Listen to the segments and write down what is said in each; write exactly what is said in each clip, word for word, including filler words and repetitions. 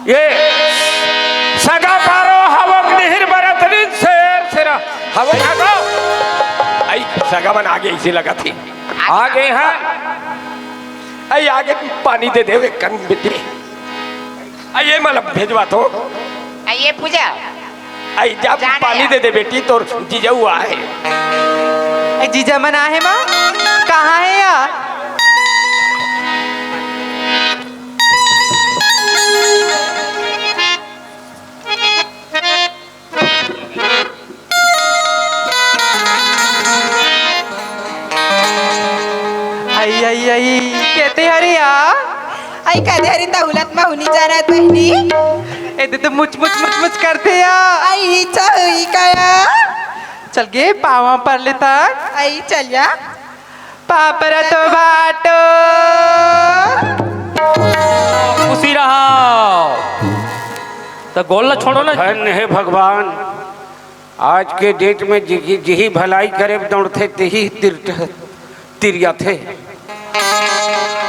ये सगा पारो हवक निहिर बरत निन शेर शेरा हवक हगो। आई सगा मन आगे इसे लगत ही। आगे हैं। आई आगे पानी दे देवे कन बेटी। आई ये मतलब भेजवा तो। आई ये पूजा। आई जा जाने पानी यार। दे दे बेटी, तोर जीजा हुआ है। ए, जीजा मन आहे माँ? कहाँ है यार? आई, आई, आई, कहते हरे या? आई, कदे हरी तहुलत मा हुनी जानत बहिनी। ए, दे तो मुच, मुच, मुच, मुच करते या। आई, चाही काया? चल गे, पावा पर लेता। आई, चल या। पापरा तो बाटो। खुशी रहा। तो गोल ला छोड़ो ना। धन्य है भगवान, आज के डेट में जिही, जिही भलाई करे दौड़थे, तिही तिर-, तिरियाथे।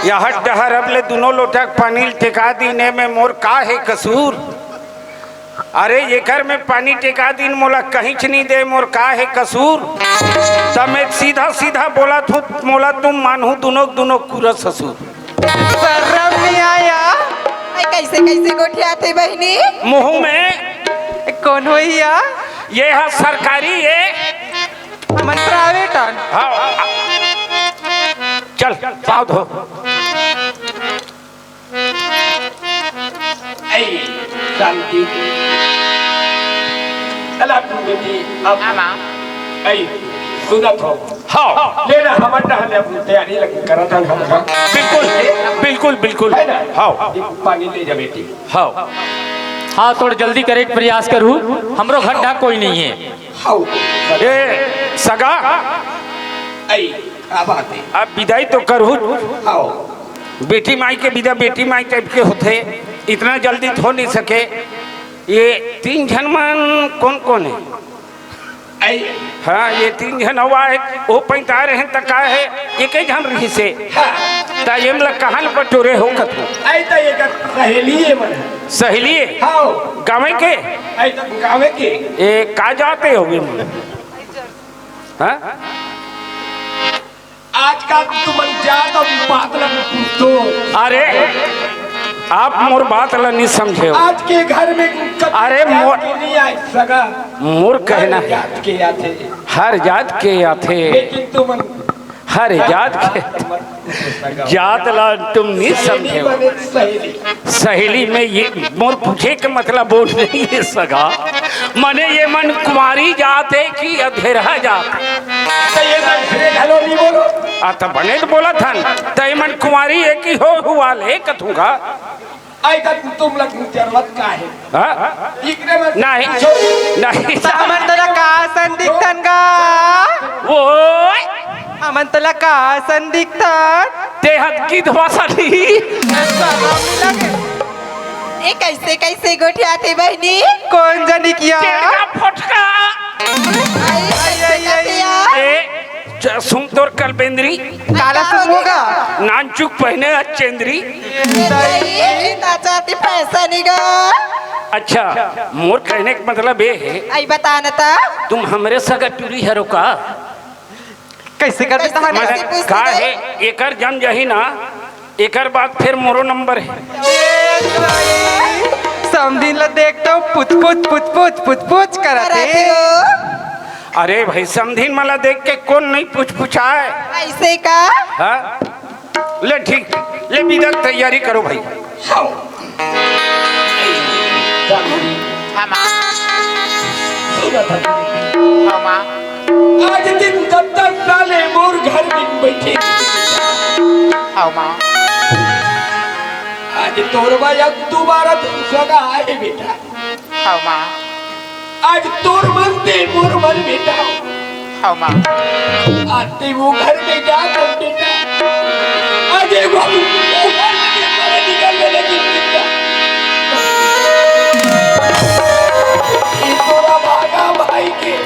यह डहर अब ले दुनों लोटा के पानी ल टेका दीने में मोर का है कसूर? अरे, एकर में पानी टेका दिन मोला कहींच नहीं दे, मोर का है कसूर? त मैं सीधा सीधा बोला थू, मोला तुम मानहू दुनों, दुनों कुरा ससुर। शर्म नहीं आया? ए, कैसे कैसे गोठियाथे बहिनी? मुंह में। ए, कौन होइया? ये हा सरकारी, ये। हमन प्राइवेट हन। हाँ। चल, पाँव धो। ऐ, शांति। चला, तू बेटी, अब हाँ, माँ। ऐ, सुनत हो। हाँ। ले ना, हमर टहले अपनी तैयारी लगी करत हन हम। बिल्कुल, बिल्कुल, बिल्कुल। है ना? हाँ। एक पानी ले जा बेटी। हाँ। हाँ, थोड़ा जल्दी करे के प्रयास करू, हमरो घर ढाक कोई नहीं है। हाँ। ए, सगा। ऐ, का बात है? अब विदाई तो करहू। हाँ। बेटी माई के विदा बेटी माई टाइप के होथे, इतना जल्दी तो हो नहीं सके। ये तीन झन मन कौन कौन है? ऐ। हाँ, ये तीन झन हवा है, वो पैंता रहे हैं, त का है, एक ही झन रही से। हाँ। त ये मतलब कहाँ ल बटोरे हो कथो? ऐ त ये कर सहेली है मन। सहेली है? हाँ। गाँव के? ऐ त गाँव के। ए, का जाते हो ये मन? हाँ? आजकल तुमन जात अउ बात ल पूछतो। अरे, आप मोर बात ल नहीं समझे हो। आज के घर में कभी अरे, जात मोर के नहीं आए सगा। मोर कहना हर है। जात के आथे। हर जात के आथे। लेकिन तुमन हर जात के मत पूछो सगा। जात ल तुम नहीं सहेली समझे हो। बने सहेली। सहेली में ये मोर पूछे के मतलब वो नहीं है सगा, मने ये मन कुंवारी जात है कि अधेरहा जात? त ये मन फिरे घलो नहीं बोलो। आ, त बने त बोलत हन, त ये मन कुंवारी है कि हो हुआ ले कथूंगा। आई त तुम लग जरूरत का है? हाँ? इकरे मन नहीं, नहीं। त हमन तोला का असन दिखथन गा? ओए! हमन तोला का असन दिखथन? ते हत की धोसा नहीं। शरम नहीं लगे? ए, कैसे, कैसे गोठियाथे बहिनी? कौन जनी किया? टेढ़ा फटका। आई, आई, आई, आई। ए, च-, सुन तोर कलबेंदरी। काला सुन होगा? नानचुक पहने ह चेंदरी। ए, नाचा ती पैसा नहीं गा। अच्छा, मोर कहने का मतलब ये है, आई बता न ता। तुम हमरे सगा टूरी हरो का? कैसे कर देता है? कैसे पूछते का गए? है, एकर जम जही ना, एकर बाद फिर मोरो नंबर है। समधिन ला देख तो पुछ पुछ पुछ पुछ पुछ पुछ करत हे। करत हो। अरे भाई, समधिन मला देख के कौन नहीं पुछ पुछाए? ऐसे का? हाँ? ले ठीक, ले विदा के तैयारी करो भाई। हाँ माँ। हाँ माँ। आज दिन दत्ता साले मोर घर में बैठे। हाँ माँ। आज तोर भाई अब दोबारा तुम सगा आए बेटा। हाँ माँ। आज तोर मन ते मोर मन बेटा। हाँ माँ। आज ते वो घर में जा कर बेटा। आज एक बार वो घर में से बाहर निकल में लेकिन बेटा। ये तोरा भागा भाई के। ये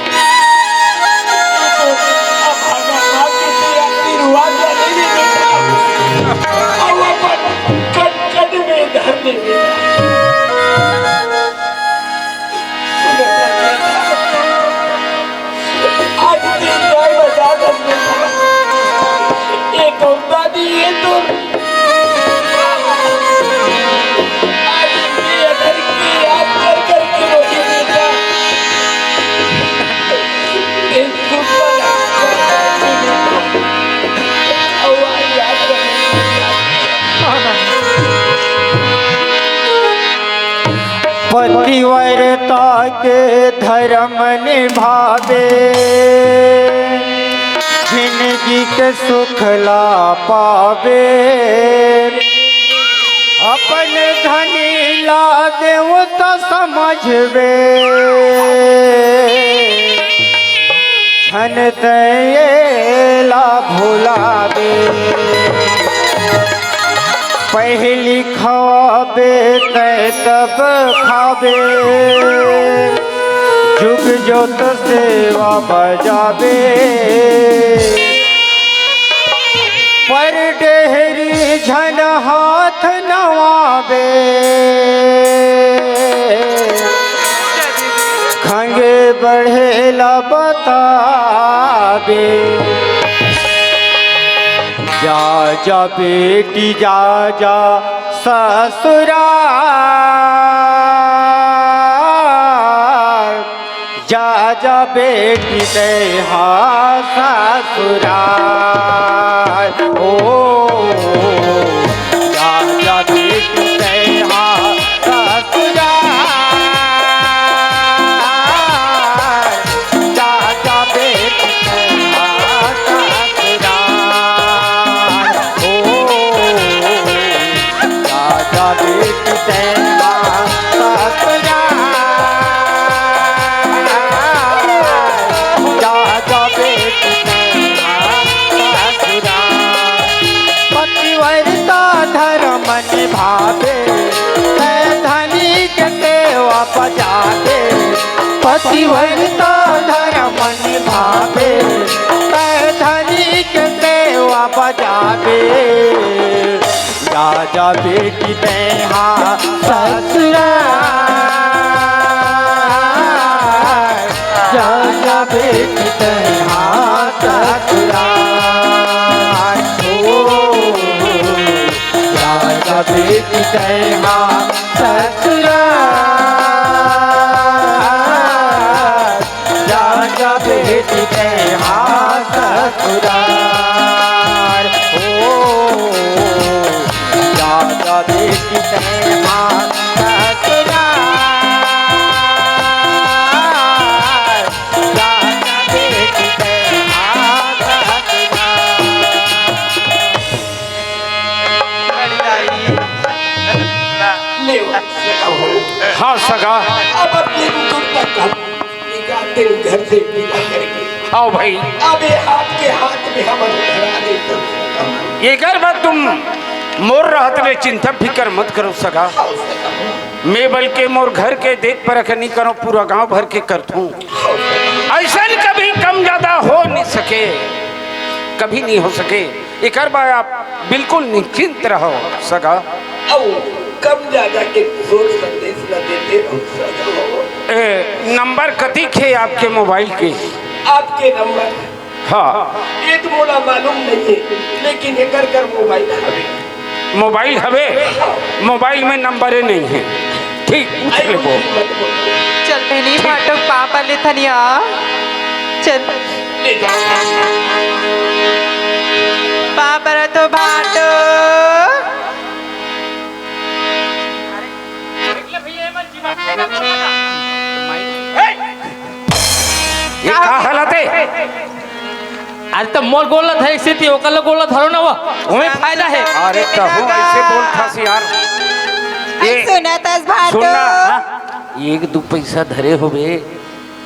तोरा भागा भाई के ते आशीर्वाद ले ले बेटा। अब अपन कट कट में धर दे बेटा। पतिव्रता के धर्म निभावे, जिनगी के सुख ला पावे। अपन धनी ला देवता समझवे, छन तय ला भुलावे। पहली खवाबे तय तब खाबे, जुग जोत सेवा बजाबे। पर डेहरी झन हाथ नवाबे, खंगे बढ़े ला बताबे। जा जा बेटी जा जा ससुराल, जा जा बेटी तैं हा ससुराल। ओ, जा जा बेटी तैं हा ससुराल, जा जा बेटी तैं हा ससुराल। ओ, जा जा बेटी तैं हा ससुराल, जा जा बेटी तैं हा ससुराल। पतिव्रता धर्म निभावे, तैं धनी के सेवा बजावे। पतिव्रता धर्म निभावे, तैं धनी के सेवा बजावे। जा जा बेटी तैं हा ससुराल, जा जा बेटी तैं हा ससुराल। ओ, जा जा बेटी तैं हा ससुराल, जा जा बेटी तैं हा ससुराल। ओ, जा जा बेटी तैं हा ससुराल, जा जा बेटी तैं हा ससुराल। ले, सगा हो। हाँ, सगा। अब अपने को कब तक हम निकालते हैं घर से विदा करके? आओ भाई। अब ये आपके हाथ में हम धरा देते हैं। एकर बाद तुम मोर रहत ले चिंता फिकर मत करो, सगा। आओ, सगा हो। मैं बल्कि मोर घर के देख परख नहीं करो, पूरा गांव भर के करथूं। अइसन कभी कम ज्यादा हो नहीं सके, कभी नहीं हो सके। एकर बर आप बिल्कुल निश्चिंत रहो, सगा। अउ कम ज्यादा के सोच संदेश न देते रहो, सगा हो। ए, नंबर कतिक हे आपके मोबाइल के? आपके नंबर? हाँ। ये तो मोला मालूम नहीं है, लेकिन एकर कर मोबाइल हवे। मोबाइल हवे? मोबाइल में नंबरे नहीं है। ठीक, पूछ लेबो। चल बहिनी, भाटो के पाँव पर ले थनिया। चल। ले जा। पाँव पर तो भाटो। ये का हालत हे? अरे त मोर गोड़ ला धरे से ती ओकर ला गोड़ ला धरो ना, वो ओमे फायदा हे। अरे तहूँ अइसे बोलथस यार। ये सुनत हस भाटो। सुन ना, हाँ? एक दू पैसा धरे होबे,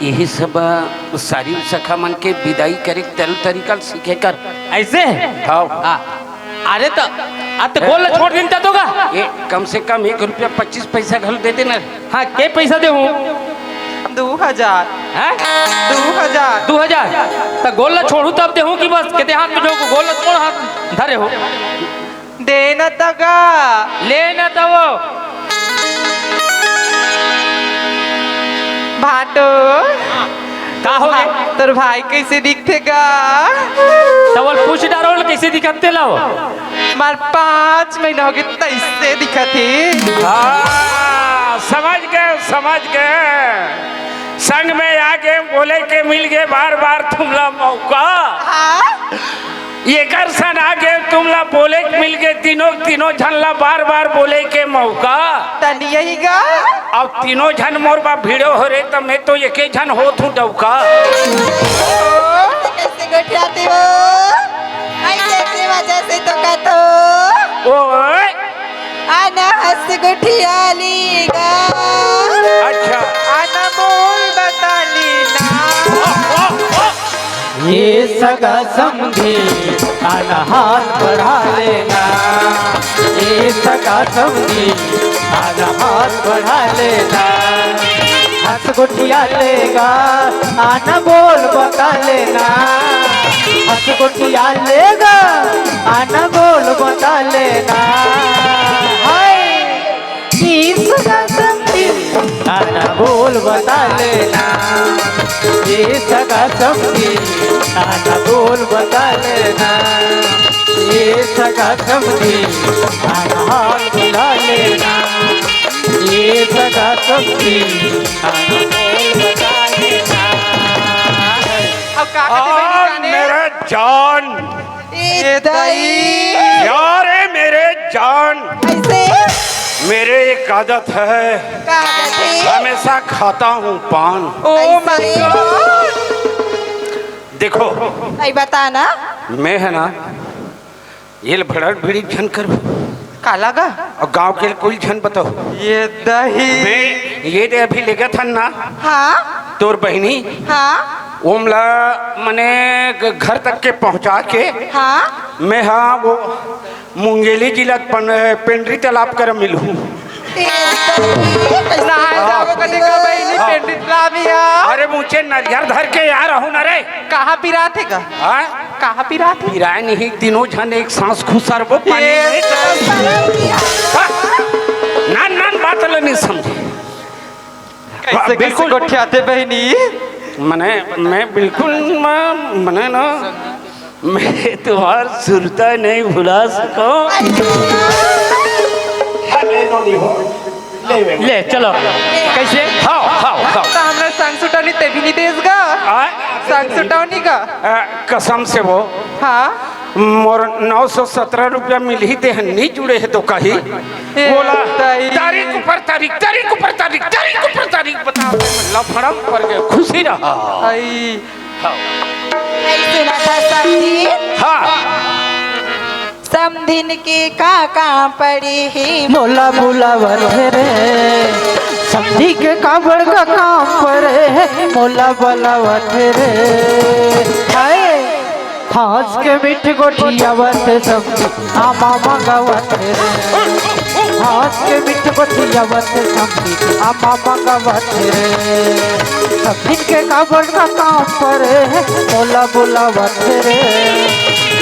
यही सब, अ, सारी सखा मन के विदाई करे के तल तरीका सीखे कर। अइसे? हाँ। हाँ। अरे त, आ त गोड़ ला छोड़ दिन त तो गा। ये कम से कम एक रुपया पच्चीस पैसा घलो दे देना। हाँ, के पैसा देहूँ? दू हजार। हैं? दू हजार। दू हजार? त गोड़ ला छोड़हूँ तब देहूँ कि बस केते हाथ में जो गोड़ ला छोड़ हाथ धरे हो। दे न त गा। ले न त वो। भाटो। का हो गे? तोर भाई कइसे दिखथे गा? त वो पूछ डारो ना कइसे दिखथे ला वो। मार पाँच महीना होगे तइसे दिखत हे। हाँ, समझ गे, समझ गे। संग में आगे बोले के मिल गे बार बार तुमला मौका। हाँ? एकर सन आगे तुमला बोले के मिल गे तीनों, तीनों झन ला बार बार बोले के मौका। तनी यही गा। अब तीनों झन मोर बा भिड़े हो रे, त मैं तो एके झन होत हूँ डौका। कैसे गोठियाते हो? ऐसे ऐसे वजह से तो कहतो। ओए। अनहस गोठिया लीगा। अच्छा। अनमोल बता लीना। ये सगा समधी, आना हाथ बढ़ा लेना। ये सगा समधी, आना हाथ बढ़ा लेना। हंस गोठिया लेगा, आना बोल बता लेना। हंस गोठिया लेगा, आना बोल बता लेना। हाय। ये सगा समधी, आना बोल बता लेना। ये सगा समधी, आना बोल बता लेना। ये सगा समधी, आना हाथ मिला लेना। ये सगा समधी, आना बोल बता लेना। अब का कहते बहिनी जाने? मेरा जान। ए दाई। यार, ए मेरे जान। कैसे? मेरे एक आदत है। का आदत है? हमेशा खाता हूँ पान। Oh my God। देखो। भाई बता ना। मैं है ना, ये भड़क भिड़ी झन कर। काला गा? और गांव के कोई झन बताओ। ये दही। मैं ये दे अभी लेगा था ना। हाँ। तोर बहिनी। हाँ। ओमला मने घर तक के पहुंचा के। हाँ। मैं हाँ वो मुंगेली जिला पन-, पेंड्री तालाब कर मिलूं। नहाए जाबो कदे का बहिनी, हाँ। पेंड्री तालाब ही आ। अरे मुझे नरियर धर के यार रहूं ना रे। कहाँ पिरात हे गा? हाँ? कहाँ पिरात हे? पिराए नहीं, तीनों झन एक सांस खुसरबो पानी में। हाँ? नान नान बात ल नहीं समझे। कैसे, कैसे बिल्कुल। गोठियाते बहिनी? मने, मैं बिल्कुल, मैं, मने ना, मैं तुम्हार सुरता नहीं भुला सकूं। ले, चलो। कैसे? हाव, हाव, हाव। त हमरा संग सुटौनी ते भी नहीं देस गा। आ? संग सुटौनी का। आ, कसम से वो। हाँ। मोर नौ सौ सत्रह रुपया मिलही ते ह, नहीं जुड़े हे तो कही। ए, बोला, ताई। तारीख ऊपर तारीख, तारीख ऊपर तारीख, तारीख ऊपर तारीख बता। लफड़ा पड़ गए, खुशी रहा। आई। हाँ। ऐसे ना था समधी। हाँ। समधिन के का काम पड़े हे? मोला बुलावत हे रे, समधी के का बड़का काम पड़े हे, मोला बुलावत हे रे। हाय, हंस के मीठ गोठियावत समधी, आमा मंगावत हे रे। हंस के मीठ गोठियावत समधी, आमा मंगावत हे रे। समधिन के का बड़का काम पड़े हे, मोला बुलावत हे रे।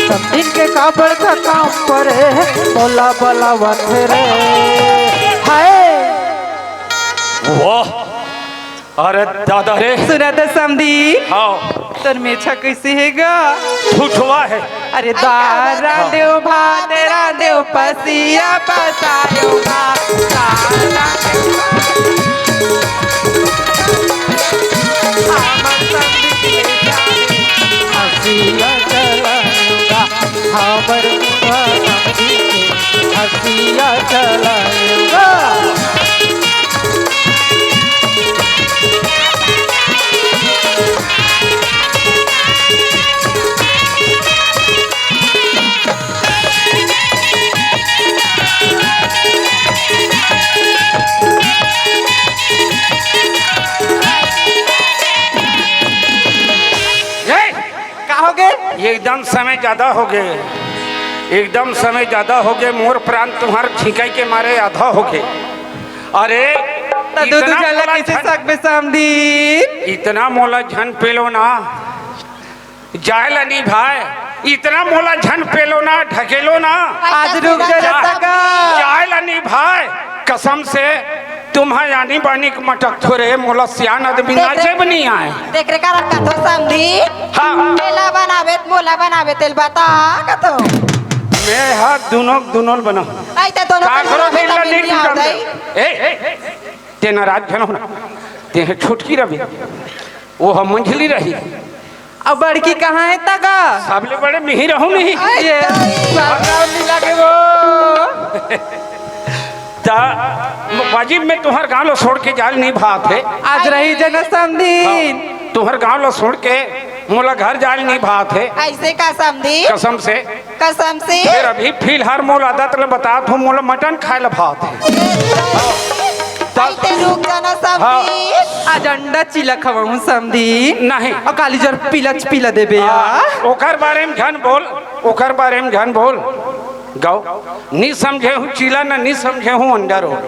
समधिन के का बड़का काम पड़े हे, मोला बुलावत हे रे। हाय। वाह, अरे दादा रे। सुना त समधी। हाँ। तोर मेछा कैसे हे गा? छुछुआ हे। अरे दारा देव भात, रांधेव पसिया पसायो भात, दारा देव भात। हमर संग के जाने। हंसिया चलाऊंगा, हमर संग के हंसिया चलाऊंगा। ए! का हो गे? एकदम समय ज्यादा हो गे, एकदम समय ज्यादा हो गे। मोर प्राण तुम्हार छिंकाई के मारे आधा हो गे। अरे, त दू दू इतना झन ला मोला कैसे झन, सकबे समधी? इतना मोला झन पेलो ना। जाय ला नहीं भाई, इतना मोला झन पेलो ना, ढकेलो ना। आज रुक जा, जा, जा। जाय ला नहीं भाई, कसम से, तुम्हार आनी बानी के मटक थोरे, मोला सियान आदमी देख रे, नाचे भी नहीं आए। देख रे, का रखा थो समधी? हाँ। तेला बनावे, मोला बनावे, तेल बता का तो। मैं हाथ दोनों, दोनों बना। आई ते दोनों का के करो बनावे, दिल ला तब नहीं नहीं टूटन आवत दे। है। ए, ए, ते नाराज झन हो ना, ते है छोटकी रवि। वो हम मंझली रही। अब बड़की कहाँ है तगा? सबले बड़े मिही रहूं नहीं। ये बड़का मिला के वो। त त बाजी, मैं तुंहर गांव ल छोड़ के जाल नहीं भात हे। आज रही जाना समधीन। हाँ, तुंहर गांव ल छोड़ के मोला घर जाल नहीं भात हे। अइसे का समधीन? कसम से। कसम से? फेर अभी फिलहाल मोला आदत ल बतात हूँ, मोला मटन खाय ल भात हे। अइसे रुक जाना समधीन। आज अंडा चीला खवाहूँ समधीन। नहीं। अउ काली जर पीला च पीला देबे यार। ओकर बारे में झन बोल, ओकर बारे में झन बोल। गौ, नी समझे हूँ चीला, न नी समझे हूँ अंडा रोल।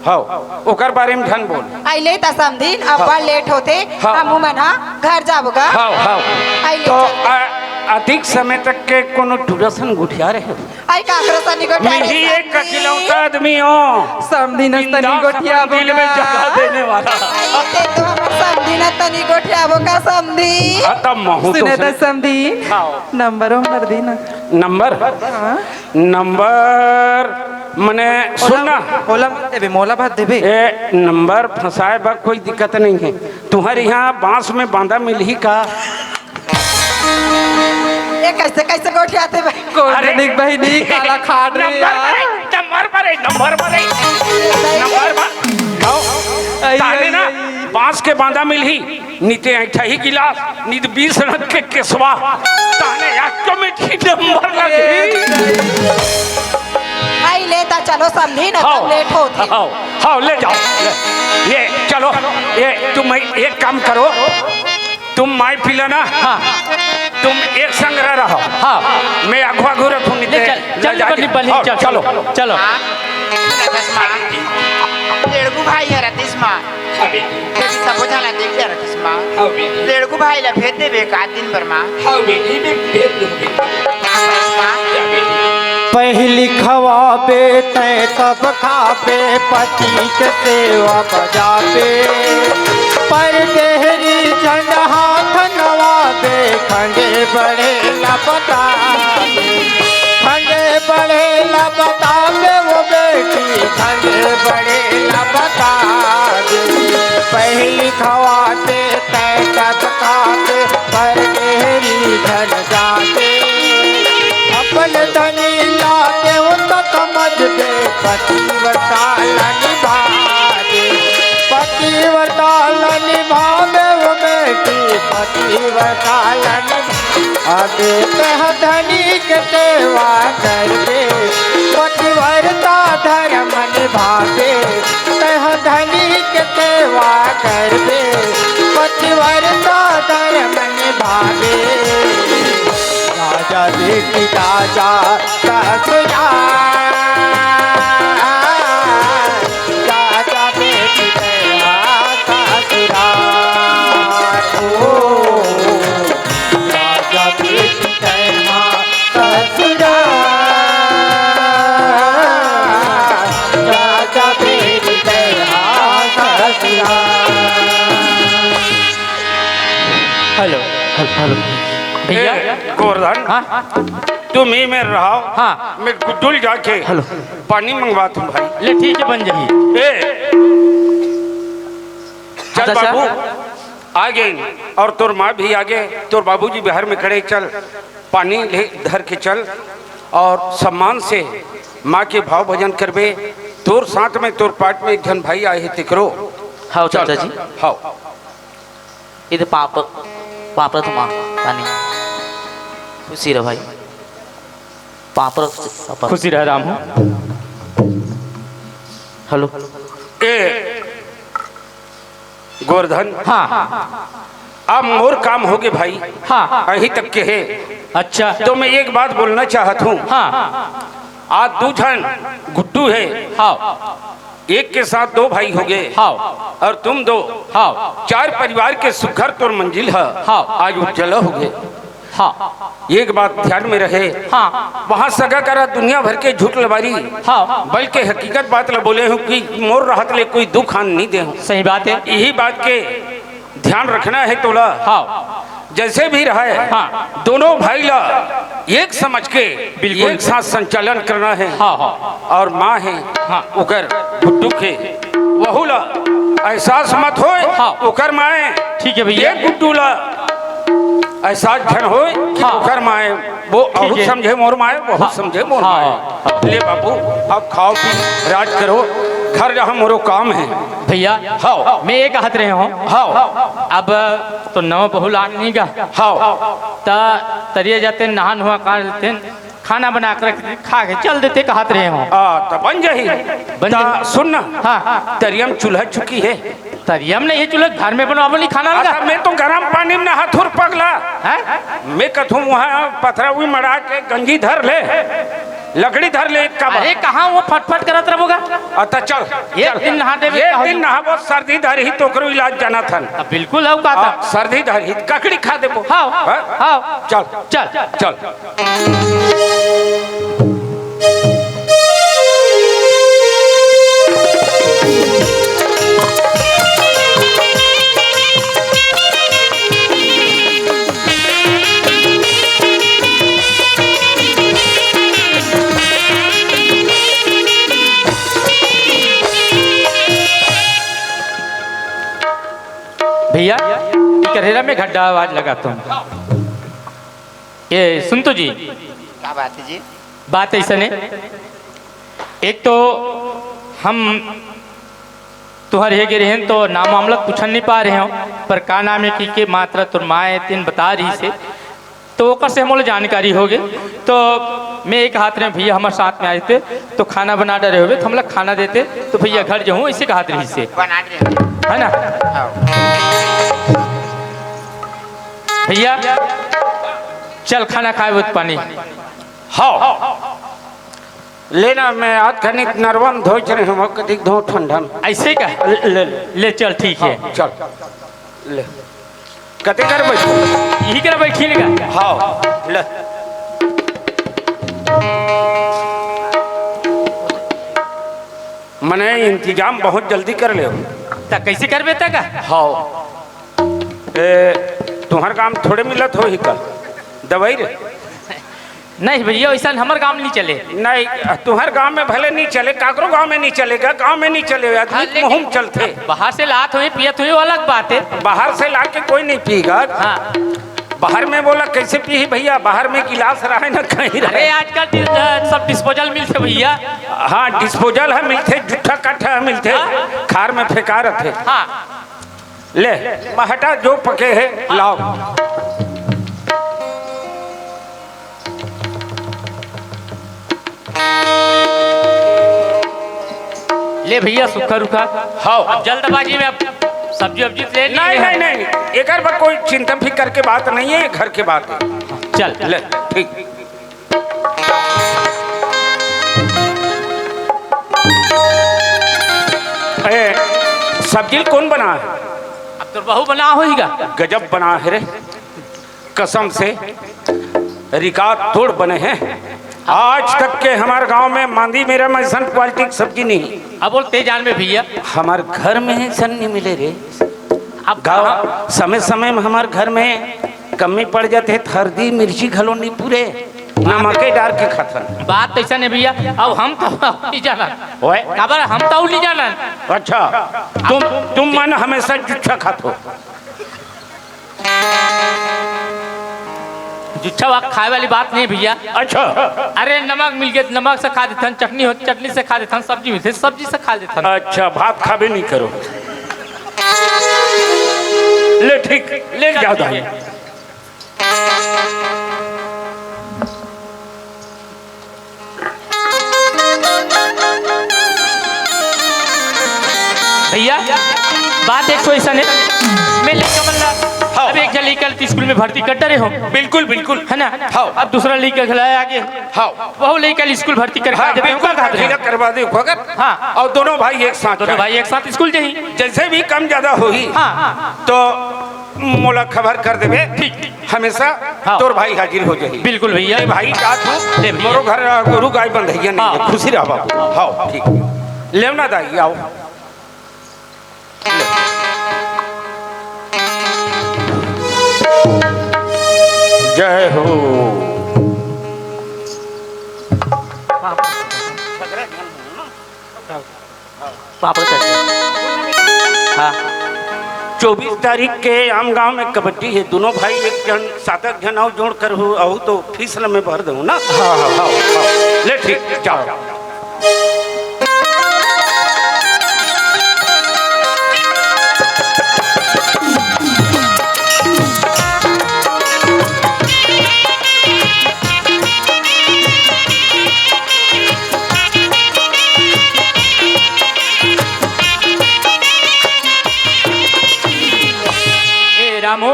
हव, ओकर बारे में झन बोल। अइले त समधीन, अब्बड़ लेट होथे, हाँ। हमू मन ह घर जाबो गा। हव, हव। अइले तो चल। अ-, अधिक समय तक के कोनो टूरा सन गोठिया रहे हो? अई काकरो सन नहीं गोठिया रहे मिही एक समधीन। अकेलौता आदमी हो। समधीन अस तनी बिंदास गोठिया अपन दिल में बोगा। जगह देने वाला। अई ते तो हमर समधीन अस तनी गोठिया बोगा समधीन। हाँ, तब महू तो सुने सुने। त समधीन। हाँ। नंबर वंबर दी ना। नंबर? हाँ। नंबर मने सुन ना। ओला, ओला मत देबे, मोला मत देबे। ए, नंबर फंसाए बर कोई दिक्कत नहीं है। तुंहर इहाँ बांस में बांदा मिलही का? ये कैसे, कैसे गोठियाथे भाई? कौन अरे, जनिक बहिनी काला खात रे नंबर यार? पर है, नंबर पर है, नंबर पर है, नंबर पर। आओ। आई, ताने आई, ना, आई। बांस के बांदा मिलही। निते ऐठही गिलास, नित बीस रंग के केसवा, ताने एक तो में ठीक नंबर लगे। अई ले ता चलो समधीन, हाँ। तब लेट होत हे। हाँ, हाँ, ले जाओ, ले। ये, चलो, ये, तुम एक काम करो, तुम माई पी लेना, हाँ। तुम एक संग रहो। हाँ। मैं आघू आघू रखूं, ले निते चल, ले चल, जाके। बल्ली, बल्ली, हाँ, चल, चलो। चलो। हाँ, रतिश माँ, डेढ़गू भाई है रतिश माँ। हाँ बेटी। बेटी सबो झन ला देख लिया रतिश माँ। हाँ बेटी। डेढ़गू भाई ला भेज देबे का दिन भर माँ। हाँ बेटी, मैं भेज दूंगी। रतिश माँ। जा बेटी। पहिली खवाबे तैं तब खाबे, पति के सेवा बजाबे। पर देहरी झन हाथ नवाबे, खंगे बड़े ला बताबे। खंगे बड़े ला बताबे वो बेटी, खंगे बड़े ला बताबे। पहिली खवाबे तैं तब खाबे, पर देहरी झन जाबे। अपन धनी ला देहूं त समझबे, पतिव्रता ला निभाबे। पतिव्रता ला निभाबे वो बेटी, पतिव्रता ला निभाबे। अबे तैं धनी के सेवा करबे, पतिव्रता धरम निभाबे। तैं धनी के सेवा करबे, पतिव्रता धरम निभाबे। राजा बेटी राजा ससुराल, राजा बेटी राजा ससुराल। ओ, राजा बेटी तैं ससुराल, राजा बेटी तैं ससुराल। Hello, hello, hello. भैया। ए, गोवर्धन, हाँ? तुम ही में रहो। हाँ। मैं गुड्डू ल जाके हेलो। पानी मंगवात हूँ भाई। ले, ठीक है, बन जाही। ए, चल हाँ, चाचा। बाबू, आ गए और तोर माँ भी आ गए, तोर बाबूजी बाहर में खड़े, चल पानी ले धर के चल और सम्मान से माँ के भाव भजन करबे। तोर साथ में तोर पाट में एक झन भाई आए हे तेकरो। हाँ, चल। चाचा जी। हाँ। इधर पाप, पाप रह तुम्हारा पानी। खुशी रह भाई। पाप रह, पाप रह। खुशी रह राम हो। हेलो। ए, गोवर्धन। हाँ। अब मोर काम होगे भाई। हाँ। अहीं तक के हे। अच्छा। तो मैं एक बात बोलना चाहत हूँ। हाँ। आज दू झन गुड्डू हे। हाँ। एक के साथ दो भाई होगे। हाँ। और तुम दो। हाँ। चार परिवार के सुघर तोर मंजिल ह। हाँ। आज उज्जवल होगे। हाँ। एक बात ध्यान में रहे। हाँ। वहाँ सगा करा दुनिया भर के झूठ लबारी। हाँ। बल्कि हकीकत बात ल बोले हूँ कि मोर रहत ले कोई दुख आन नहीं दे हूँ। सही बात है। यही बात के ध्यान रखना है तोला। हाँ। जैसे भी रहे, हाँ। दोनों भाई ला एक समझ के बिल्कुल। एक साथ संचालन करना है। हाँ, हाँ। और माँ है, हाँ। ओकर गुड्डू के वहू ला एहसास मत होए, हाँ। ओकर माँ है। ठीक है भैया। ये गुड्डू ला ऐसा झन होय कि हाँ। ओकर माय वो ठीक बहुत है। समझे मोर माय, बहुत हाँ। समझे मोर हाँ, माय। हाँ। ले बाबू, अब खाओ पी, राज करो, घर जहाँ मोरो काम है। भैया, हाँ। मैं ये कहत रहे हूँ, हाँ। अब तो नवा बहू लान नहीं गा। हाँ। त तरिया जाते, नहा नुहा कर लेते, खाना बना के रख दे, खा के चल देते, कहत रहे हो। आ, त बन जाही। बन त जाही। सुन ना, हाँ। तरिया म चूल्हा चुकी है। तरिया म नहीं है चूल्हा, घर में बनाबो नहीं खाना लगा। अच्छा, मैं तो गरम पानी में नहाथों रे पगला। हैं? मैं कथूँ वहाँ पथरा उई मड़ा के गंजी धर ले, लकड़ी धर ले एक का बार। अरे कहाँ वो फटफट करत रहबो गा? अच्छा, चल, एक चल। दिन नहा देबे एक का हो दिन जाई। नहाबो, सर्दी धरही त ओकरो इलाज जानथन। अब बिल्कुल हव का आ, त। सर्दी धरही त ककड़ी खा देबो। हाँ, हाँ? हाँ। चल, चल। चल। भैया, ये करेला में घड्डा आवाज लगाता हूँ। ये सुन तो जी, का बात है जी? बात ऐसा नहीं, एक तो हम तुहर हे गे रहेन तो नाम मामला पूछन नहीं पा रहे हो, पर का नाम है कि के मात्रा तुर माए तीन बता रही से, तो ओकर से हमला जानकारी हो गए। तो मैं एक हाथ रहे भैया हमारे साथ में आए थे, तो खाना बना डरे होवे तो हमला खाना देते, तो भैया घर जाऊँ ऐसे कहात रही से। बना दे। है ना? हाँ। भैया चल खाना खाए वो पानी। हाँ। लेना, मैं आध खनिक नरवा म धोच रहे हूँ, कतिक धो ठंडा म। ऐसे का? ले, ले, ले। ले चल, ठीक है। हाँ, चल। ले। कते कर बैठ? यही कर बैठी लेगा। हाँ, ले। मने इंतजाम बहुत जल्दी कर ले। त कैसे करबे त का? हाँ। ए, तुहर गांव थोड़े मिलत होही का दवाई रे? नहीं भैया, वैसा हमर गांव नहीं चले। नहीं, तुहर गांव में भले नहीं चले, काकरो गांव में नहीं चलेगा, गांव में नहीं चले, आदमी हाँ, लेकिन मुंह में चलते। बाहर से लात हुई, पियत हुई, वो अलग बात है। बाहर से ला के कोई नहीं पीगा। हाँ। बाहर में बोला कैसे पी भैया, बाहर में गिलास रहे ना कहीं रहे। अरे आजकल डि-, अ, सब डिस्पोजल मिलते भैया। हाँ, डिस्पोजल है मिलते, जूठा काठा है मिलते, हाँ। खार में फेंका रहते। हाँ। ले, महटा जो पके है, लाओ। ले भैया, सुखा रुखा। हाँ। अब जल्दबाजी में अब सब्जी वब्जी ले ली नहीं, है। नहीं, नहीं, एकर पर कोई चिंता फिकर के बात नहीं है, घर के बात है। चल। ले, ठीक। ए, सब्जी कौन बना है? अब तो बहू बना होईगा। गजब बना है रे, कसम से रिकॉर्ड तोड़ बने हैं। आज तक के हमारे गांव में मांदी मेरा में ऐसन क्वालिटी की सब्जी नहीं। अब बोलते जान में भैया। हमारे घर में ऐसन नहीं मिले रे। अब गाँव, समय समय में हमारे घर में कमी पड़ जाते है, हरदी मिर्ची घलो नहीं पूरे, नमके डार के खाथन। बात ऐसा नहीं भैया, अब हम तो नहीं जानन। ओए। काबर हम तो नहीं जानन। अच्छा, तुम, तुम मन हमेशा जुच्छा खात हो। जुच्छा वा खाए वाली बात नहीं भैया। अच्छा। अरे नमक मिल गए, नमक से खा देथन, चटनी हो, चटनी से खा देथन, सब्जी मिलते, सब्जी से खा देथन। अच्छा, भात खाबे नहीं करो। ले ठीक, ले जाओ दाई। भैया, बात एक ठो ऐसा है, मैं लइका मन ला हाँ। अब एक झन लइका ला स्कूल में भर्ती कर डरे हो। बिल्कुल, बिल्कुल। है ना? हाँ। अब दूसरा लइका घला आगे। हाँ। वहू लइका ला स्कूल भर्ती करके हाँ, आ जाते हो, बिल्कुल, का कहत रहे हो? दाखिला करवा दे, ओकर। हाँ। और दोनों भाई एक साथ दोनों जाए। भाई एक साथ स्कूल जाही। जैसे भी कम ज्यादा होही, हाँ। तो मोला खबर कर देबे। ठीक। हमेशा हाँ। तोर भाई हाजिर हो जाही। बिल्कुल भैया। ले भाई, जा तू। ले भैया। मोरो घर गोरू गाय बंधइया नहीं हाँ। है। खुशी रह बाबू। हाँ, ठीक। लेव ना दाई, आओ। जय हो। पापड़ चटनी। हाँ। चौबीस तारीख के आम गांव में कबड्डी हे, दोनों भाई एक झन, सात आठ झन अउ जोड़ कर हो, अउ तो फीस ल मैं भर दूं ना। हाँ, हाँ, हाँ, हाँ। ले ठीक, जाओ। ए रामू,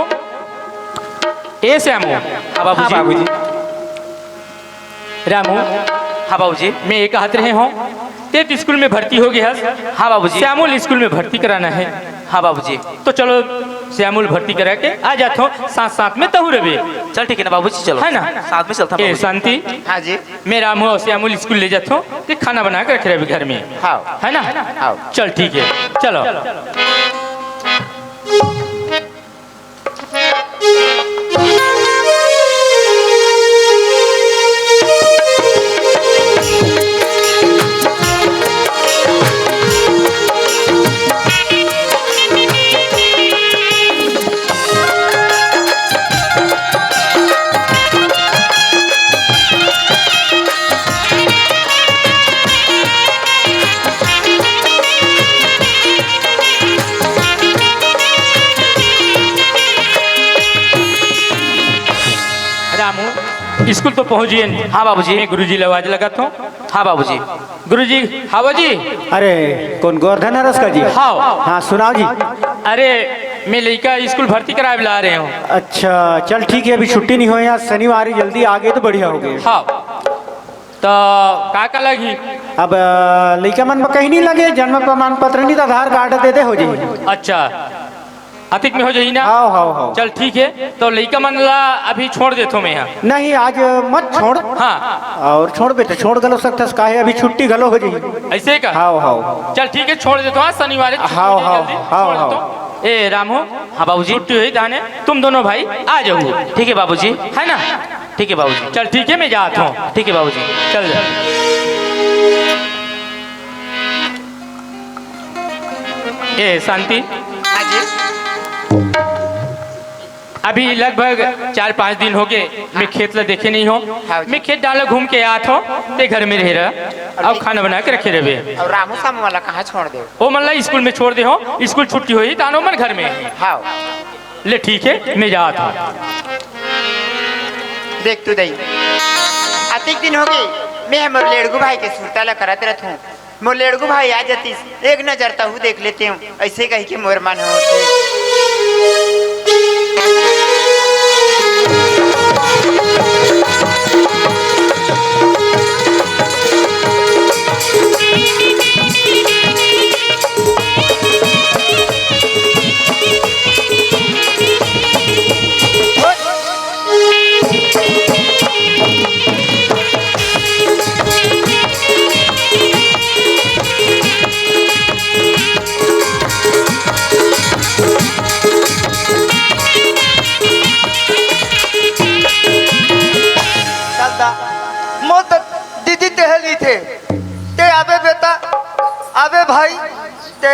ए श्यामू। हाँ बाबूजी। हाँ बाबूजी। रामू, हाँ बाबूजी। मैं ये कहत रहे हों, ते तो स्कूल में भर्ती हो गे हस। हाँ बाबूजी। श्यामू ल स्कूल में भर्ती कराना हे। हाँ बाबूजी। तो चलो, श्यामू ल भर्ती करा के आ जात हों, साथ साथ में तहूँ रहिबे। चल ठीक हे ना बाबूजी, चलो। है ना? साथ में चलथन ए बाबूजी। शांति। हाँ जी। मैं रामू अउ श्यामू ल स्कूल ले जात हों, ते खाना बना के रखे रहिबे घर में। हाँ। है ना? हाँ। चल ठीक हे, चलो। रामू, स्कूल तो पहुंच गे। हाँ बाबूजी। मैं गुरुजी ल आवाज लगात हों। हाँ बाबूजी। गुरुजी, हाँ बाबूजी। अरे, कोन गोवर्धन हरस का जी? हाँ। हाँ, सुनाओ जी। अरे, मैं लइका स्कूल भर्ती कराए बर ला रहे हों। अच्छा, चल ठीक हे, अभी छुट्टी नइ होय, आज शनिवार हे, जल्दी आ गे तो बढ़िया हो गे। हाँ। तो का का लगही? अब, अ, लइका मन में कहीं नइ लगे, जन्म प्रमाण पत्र नइ तो आधार कार्ड दे दे, हो जाही। अच्छा, अतिक में हो जाही ना? हाव, हाव, हाव। चल ठीक हे, तो लइका मन ला अभी छोड़ देथों मैं यहाँ। नहीं, आज मत छोड़। हाँ। अउ छोड़बे तो छोड़ घलो सकथस, काहे अभी छुट्टी घलो हो जाही। अइसे का? हाव, हाव। चल ठीक हे, छोड़ देथों, आज शनिवार हे, छुट्टी हाव, हो जाही, हाव, जल्दी हाव, छोड़ हाव। देथों। ए रामू, हाँ बाबूजी। छुट्टी होही ताहने तुम दोनों भाई आ जाहू। ठीक हे बाबूजी। है ना? ठीक हे बाबूजी। चल ठीक हे, मैं जात हों। ठीक हे बाबूजी। चल जा। ए शांति, हाँ जी। अभी लगभग चार पाँच दिन हो गे, मैं खेत ला देखे नइ हों। हाँ जी। मैं खेत डाल घूम के आत हों, ते घर में रहे रह, अउ खाना बना के रखे रहिबे। अउ रामू सामू वाला कहाँ छोड़ दे? ओ मन ला स्कूल में छोड़ दे हों, स्कूल छुट्टी होही, ताहने ओ मन घर में। हाँ। ले ठीक हे, मैं जात हों। देख तो दई, अतिक दिन हो गे, मैं मोर लेड़गू भाई के सुरता ला करत रहत हों। मोर लेड़गू भाई आ जातिस, एक नजर तहूँ देख लेतेंव, अइसे कहिके मोर मन होत हे। चल दा, मोर त दीदी तेहे ली थे। ते आबे बेटा, आबे भाई, ते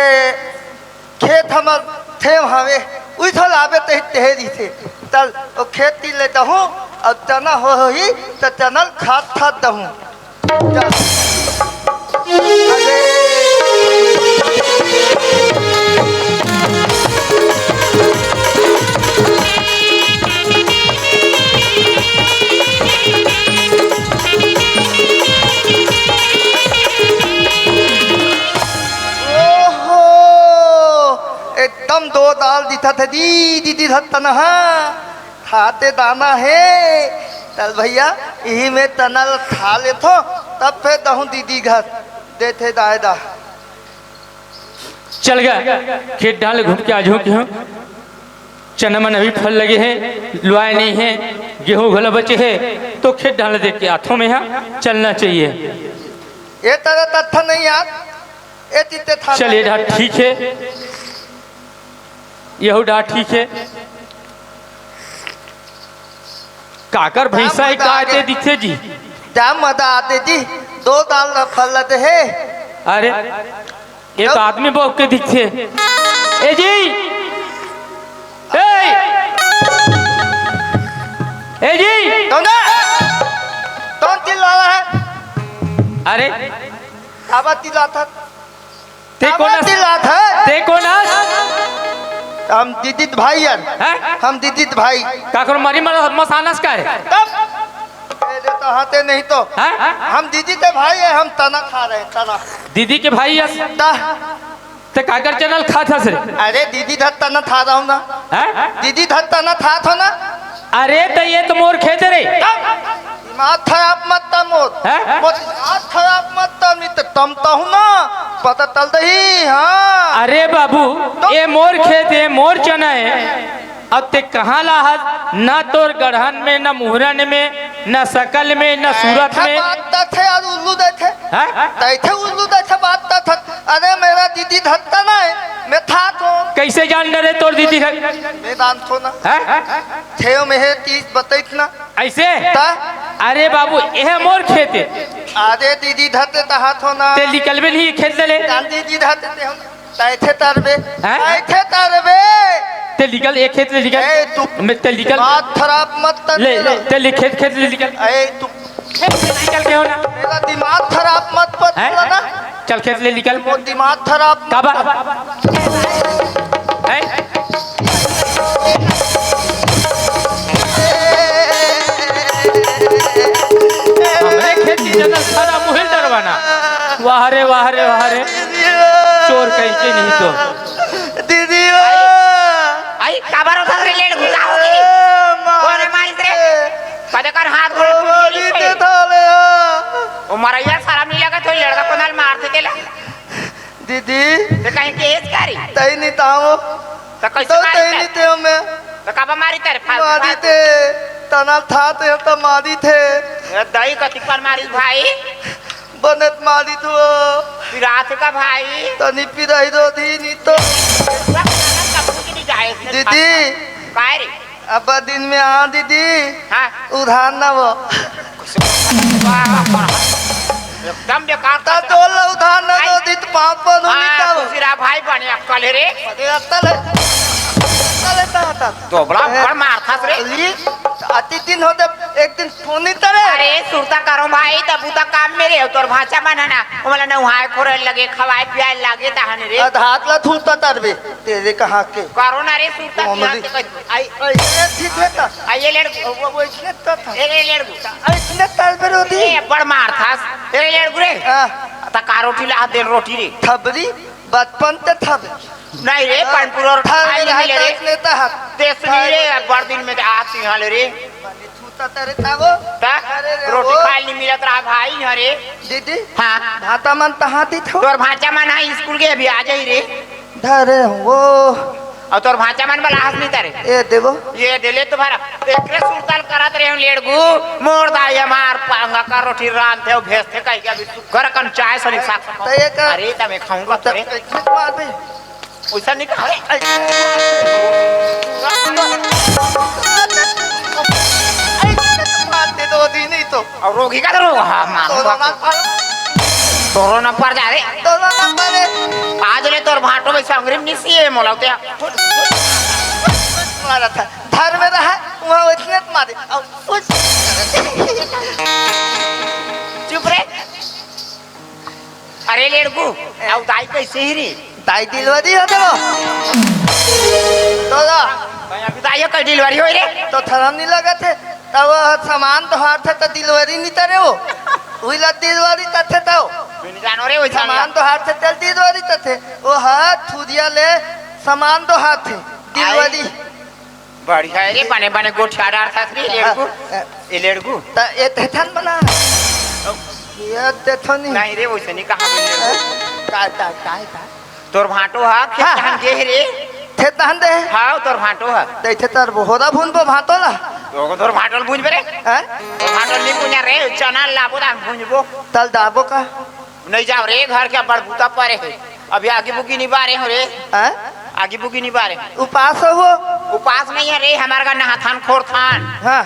खेत हमर थेव हवे, उइथल आबे ते तेहे ली थे। चल, ओ खेत ती ले दहूँ, अउ चना हो होही, त चना ल खात खात दहूँ। चल। अरे। ओहो, एकदम दो दाल दिखत हे दी, दीदी धत्तन हा। खाते दाना हे, चल भइया, इही में तनल खा लेथो, तब फेर दहूँ दीदी घर, देथे दाय दा। चल गा, खेत डाल घूम के आ जाहूँ कि हूँ। चना मन अभी फल लगे हे, लुआय नइ हे, गेहूँ घला बचे हे, तो खेत डाल देख के आथो में हा, चलना चाहिए। ए तरह तत्था नहीं यार, ए चित्ते था चल, ये डाल ठीक हे, यहू डाल ठीक हे। काकर भैंसा ही का आते दिखे जी? जा मदा आते जी, दो दाल न फल लदे हे। अरे, ये तो आदमी बउक के दिखथे। ए जी, ए जी। कौन है? कौन चिल्ला रहा है? अरे, काबर चिल्लात हस? ते काबर कौन हस? चिल्लात हस? ते कौन हस? हम दीदी के भाई हन। हैं? हम दीदी के भाई। काकरो मरी मर मसानस का है? तब? ए, दे तो हाथे नहीं तो। हैं? हम दीदी के भाई है, हम तना खा रहे हैं, तना। दीदी के भाई हस? ता। ते काकर चना ल खात हस रे? अरे दीदी धर तना खा रहा हूँ ना। हैं? दीदी धर तना खात हो ना। अरे त ये तो मोर खेत रे। दिमाग खराब मत कर मोर। हैं? मोर दिमाग खराब मत कर, नहीं तो टमटा हूँ ना। पता चल दही, हाँ। अरे बाबू, तो ये मोर खेत है, मोर चना है। अब ते कहाँ ला हस? ना तोर गढ़न में, ना मुहरन में, ना सकल में, ना सूरत ऐसा में। बात तो थे और उल्लू दे थे। हैं? तैथे उल्लू दे थे बात तो थे। अरे मेरा दीदी धत्ता ना है, मैं था तो। कैसे जान डरे तोर दीदी है? मैं जानथो ना। हैं? थे में है तीस बतैत ना। ऐसे? ता? अरे बाबू, यह मोर खेत है। अरे दीदी धत्ते तहा थो ना। ते निकलबे नहीं खेत ले। जान दीदी धत्ते ते हम। तैथे तरबे। हैं? तैथे तरबे। ते निकल, एक खेत ले निकल। ए, तू मैं, ते निकल। बात खराब मत कर ले, मेरा। ते ले खेत, खेत ले निकल। ए, तू खेत ले निकल के हो ना। मेरा दिमाग खराब मत कर हैं? बोला ना। चल खेत ले निकल। वो दिमाग खराब मत काबा? कर। हैं? हमरे खेत की जगह सारा मुहिल डरवाना। वाह रे, वाह रे, वाह रे। चोर कहीं के नहीं तो। दीदी ओ। आई, काबर उधर रे लेट घुसा होगी? ए, मार कोने मारिस रे? दे। कदे कर हाथ गोड़ ओ, टूट मारी गेली दे से। थाले ओ। ओ मरैया शरम नहीं लगत हो, लड़का कोन ल मार दे तेला? दीदी। ते कहीं केस करी? तई नहीं ताओ। तो कैसे तो मारी तई ते? नहीं ते हमें। तो काबा मारी तेरे फालतू मारी फालतू? ते। तना था ते तो मारी थे। ए, दई कतिक पर मारी भाई? बनेत मारी थो। पिरात का भाई। तनी पिराई दो दी नी तो। सब कबूल की नहीं जाए। दीदी। काय रे? अब दिन में आ दीदी। हाँ। उधार ना वो। एकदम बेकार ता का। जोल ला उधार ना दो आई। दी तो पाँच पर हाँ, नहीं तो। दूसरा भाई बने अक्कल है रे। अरे अक्कल है। अक्कल है ता ता। दोबड़ा ए, बड़ मार खास रे। अली, अति दिन होते एक दिन फोन नहीं तरे। अरे सुरता करो भाई, तब उता काम में रे, तोर भांचा मन है ना, वो मला नहाए खोरे लगे, खवाए पियाए लगे तहन रे। अधात ला थूता तरबे, तेरे कहाँ के? करो ना रे सुरता, वो किया मरी। के कह-, आई, ऐसे ठीक है ता। आई ये लेड़, वो, वो इसने तो था। ए, ए लेड़ गु। ऐसने तरबे रो दी। ए, बड़ मार खास। ए लेड़ गु रे। हाँ। ता का रोटी ला दे रोटी रे। थबरी, बचपन ते थबरी। नहीं रे, हाँ। पंचपुर और थबरी खाली रहता मिले रे। इसने तहत। देश नहीं रे, बड़ दिन में आती हाल रे। थूता तरे तावो। ता? अरे रे रोटी वो। खाए नहीं मिलत रहा भाई, यहाँ रे। दीदी। हाँ। भाता मन तहाँ दी थो। तोर भांचा मन है, स्कूल के अभी आ जाई रे। धरे वो। और तोर भांचा मन बला हंस नहीं तरे। ए देवो। ये दे ले तुम्हारा। एकरे सुरताल करत रहे हूँ लेड़गू। मोर दाई हमार पांगा का रोटी रांध थे, भेज थे कहीं के अभी सुगर कन चाय सनी साग। तो ये का अरे, तब मैं खाऊंगा तो तोरे। कैसे मार दे? वैसा नहीं कहा। मार दे दो दी नहीं तो। और रोगी का तो रोग, हाँ, मार। तोरो ना पर। तोरो ना पर जा रे। तोरो ना पर। आज ले तोर भांटो में संग्रीम नहीं सीए मोला उते। मारा था। धर में रहा, वहाँ उतने मारे। अब उस चुप रे। अरे लेड़कू, अब दाई कैसे ही रे? दाई डिलीवरी हो गयो। तो दा। भाई, अभी दाई का डिलीवरी होई रे? तो थरम नहीं लगा थे। तब वो सामान तो हाथ थे तो डिलीवरी नहीं तरे वो। उइला डिलीवरी तथे तो। मैं नहीं जानो रे, वो सामान तो हाथ थे तेल डिलीवरी तथे। वो हाथ थुदिया ले सामान तो हाथ थे। डिलीवरी। बढ़िया है रे, बने बने गोठिया डार था रे, लेड़कू। हाँ, हाँ। ए लेड़कू। त ए तेथन बना। ये तेथनी। नहीं रे, वैसे नहीं कहा मैंने। हाँ? का, का, का, का? तोर भांटो हा, खेत हाँ, तहन हाँ। गे हे रे। खेत तहन दे। हाँ, तोर भांटो हा। त इथे तर बोहरा भून बो भांटो ला। तो तोर भांटो ल भूंज बे रे। हाँ? तोर भांटो ल नहीं भूंजा रे, चना लाबो ता भूंजबो। तल दाबो का? नहीं जाओ रे, घर के बड़ बूता परे हे। अभी आगी बुगी नहीं बारे हो रे। हैं? आगी बुगी नहीं बारे। उपास हो वो? उपास नहीं है रे, हमारे घर नहाथन खोरथन। हाँ।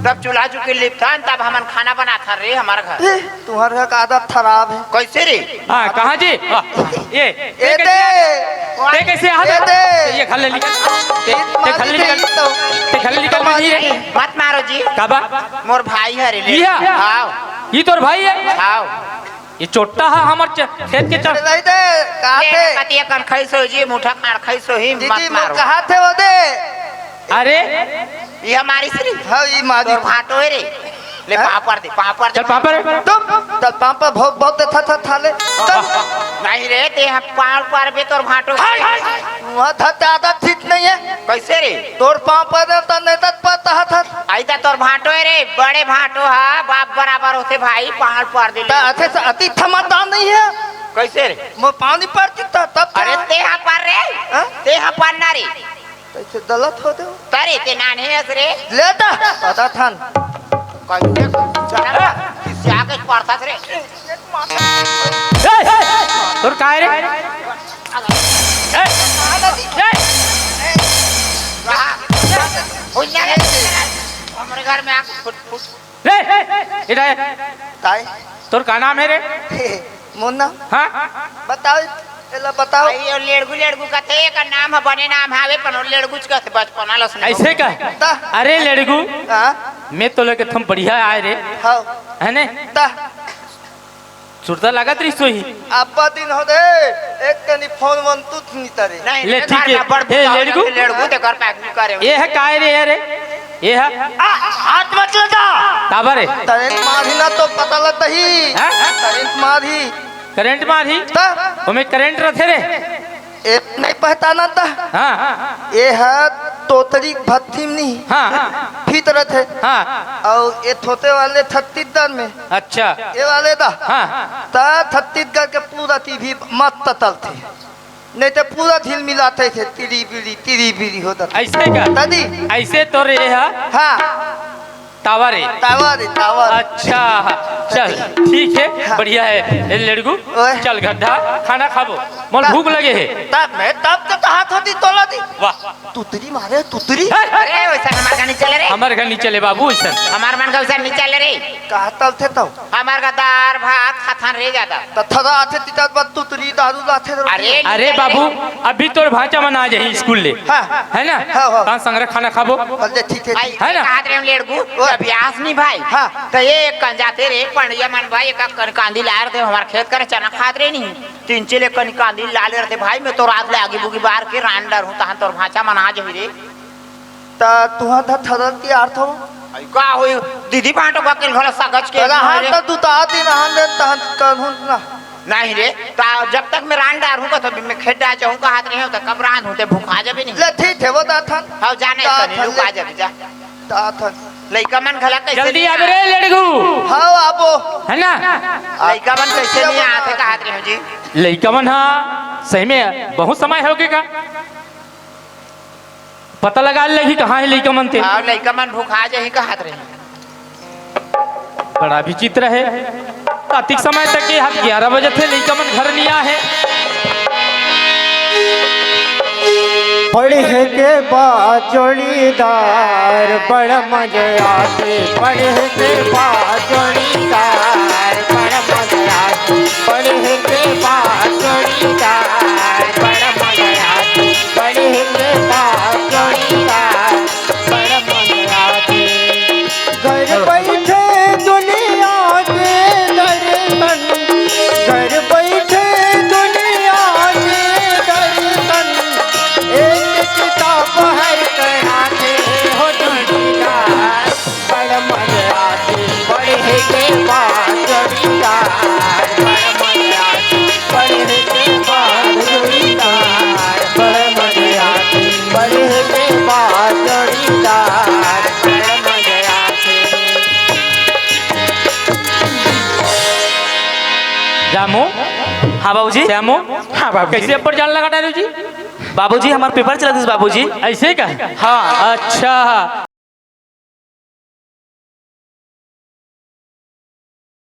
तब चूल्हा चुकी लिपथन, तब हमन खाना बनाथन रे, हमारे घर। ए, तुम्हारे घर का आदत खराब है। कैसे रे? हाँ, कहाँ जी? हाँ, ये, ये ये कैसे दे। आ गया? ये कैसे आ ए गया? दे। ये घर ले निकल। ते, ते घर ले निकल। ते घर ले निकल, नहीं रे। मत मारो जी। काबर? मोर भाई हरे ले। ये? हाँ। ये तोर भाई हे? हाँ। ये चोट्टा हे हमर च-, खेत के चर- नहीं दे, कहा थे? कतिया कन खइसो जी, मुठा खाड़ खइसो ही, मत मारो। कहा थे वो दे? अरे। ये हमारी श्री। हाँ, ये मारी। तोर भाटो हे रे। ले हाँ? पाँव पर दे, पाँव पर दे। चल पाँव पर। तुम, चल पाँव पर बहुत, बहुत था, था, था ले। चल। नहीं रे, ते हम पाँव पर भी तोर भाटो। हाय, हाय, हाय। वहाँ था, था, था, ठीक नहीं है। कैसे रे? तोर पाँव पर दे, तो नहीं तो पता था। आई ता तोर भाटो हे रे, बड़े भाटो हा, बाप बराबर होथे भाई, पाँव पर दे ले। ता अथे से अति क्षमता नहीं है। कैसे रे? मैं पानी पर चित्ता तब अरे क्या? ते हा पर रे, हाँ? ते हा पर ना रे। तैसे गलत हो दे। तरे ते नाने हस रे। ले ता, पता थान। कैसे? चला, किसी आगे पड़ता रे। ए, तोर काय रे? ए, ए, हमरे घर में आके फुट, फुट। रे, इधर। ताई। तोर का नाम हे रे? मोर नाम? हाँ? बताओ, एला बताओ। भाई, ये लेड़गू, लेड़गू कथे, एकर नाम ह, बने नाम हावे, पण वो लेड़गूच कथे, बचपना लस नहीं। ऐसे का? ता। अरे लेड़गू, हाँ? मैं तो लगे थम बढ़िया आए रे। हाँ। है ने? ता। सुरता लागत रही सोही। अब्बा दिन हो दे, एक कनी फोन वोन तू नहीं तरे। नहीं, ले, नहीं, ठीक है। घर में बड़ ए, बुआ हो लेड़गू? जाते, लेड़गू ते घर पैक नहीं करे। ये है काय रे, ये रे? ये है? आ, हाथ मत लगा। काबर रे? करंट मारही ना तो पता लगता ही। हैं? करंट मारही। करंट मारही? त? ओमे करंट रथे रे? ए, नहीं पहचाना त? हाँ। ए ह तोतरी भत्थी में नहीं। हाँ। फीत रथे। हाँ। अउ ए थोते वाले छत्तीसगढ़ में। अच्छा। ए वाले दा। हाँ। त छत्तीसगढ़ के पूरा टीवी मस्त चलथे। नहीं तो पूरा झिलमिलाते थे, तिरी बिरी, तिरी बिरी होता था। ऐसे का? दादी। ऐसे तो रे हा? हाँ। तावा रे। तावा रे, तावा रे। अच्छा, चल, ठीक है, हाँ। बढ़िया है। ए लेड़गू, ओए। चल गड्ढा, खाना खाबो। मोर हाँ। भूख लगे है। तब मैं, तब तो हाथ होती तोला दी। वाह। तुतरी मारे, तुतरी। अरे, वैसा हमारे घर नहीं चले रे। हमारे घर नहीं चले बाबू, वैसा। हमारे मन का वैसा नहीं चले रे। कहा तल थे तो? हमार का दार भात खाथन रे ज्यादा। त थरा आथे तितात बा तुतरी दारू लाथे रे। अरे, अरे निकल बाबू, रे। अभी तोर भांचा मन आ जाही स्कूल ले। हाँ। है ना? हाँ, हाँ। तान संगरा खाना खाबो। बल्ले ठीक है। भाई, है ना? कहात रहे हम लेड़गू, ओ। अभ्यास नहीं भाई। हाँ। तो ये एक कन जाते रे, पंडिया मन भाई, एक कन कांदी लाए रहे थे, हमार खेत करे चना खात रहे नहीं। तीन चिले कन कांदी लाले रहे थे भाई, मैं तो रात ले आगी बुगी बार के रान डर हूँ, तहन तोर भांचा मन आ जाही रे। त तुहा ध-, थरल के अर्थ हो? आई का होई? दीदी बाटो का के घोड़ा सागज के रहन रे। त तू त आती रहन दे, तहन करहूं ना। नहीं रे, त जब तक मैं रान डार हूं, तो मैं खेत डार जाऊं, कहात रहे हो, त कब रान हूं, ते भूखा जाबे नहीं। ले ठीक है, वो दाथन। हाँ, जाने दाथन कनी लुका ले। जाबे जा। दाथन। लइका मन घला कैसे जल्दी नहीं आबे रे, आ-, लेड़गू। हाँ, आबो। है ना? लइका मन कैसे नहीं आते, कहात रहे हो जी? लइका मन, हाँ, सही में बहुत समय हो गए का? पता लगा लेही कहाँ हे लइका मन ते। हाँ, लइका मन भुखा जाही कहत रहे। बड़ा विचित्र हे। अतिक समय तक के हाथ ग्यारह बजे थे, लइका मन घर नहीं आ हे। पढ़े के बाद जोड़ीदार बड़ मजा आथे, पढ़े के बाद जोड़ीदार बड़ मजा आथे, पढ़े के बाद जोड़ीदार बड़ मजा आथे। पढ़े के बाद जोड़ीदार बड़ मजा आथे। घर बइठे दुनिया के दर्शन, घर बइठे दुनिया के दर्शन, एक किताब हर करा के हो जोड़ीदार। बड़ मजा आथे, पढ़े के बाद जोड़ीदार, बड़ मजा आथे, पढ़े के बाद जोड़ीदार, बड़ मजा आथे, पढ़े के बाद जोड़ीदार, बड़ मजा आथे। रामू। हाँ बाबूजी। श्यामू। हाँ बाबूजी। कैसे अब्बड़ जान लगा डारे हो जी? बाबूजी, हमार पेपर चलत हे बाबूजी। ऐसे का? हाँ। अच्छा।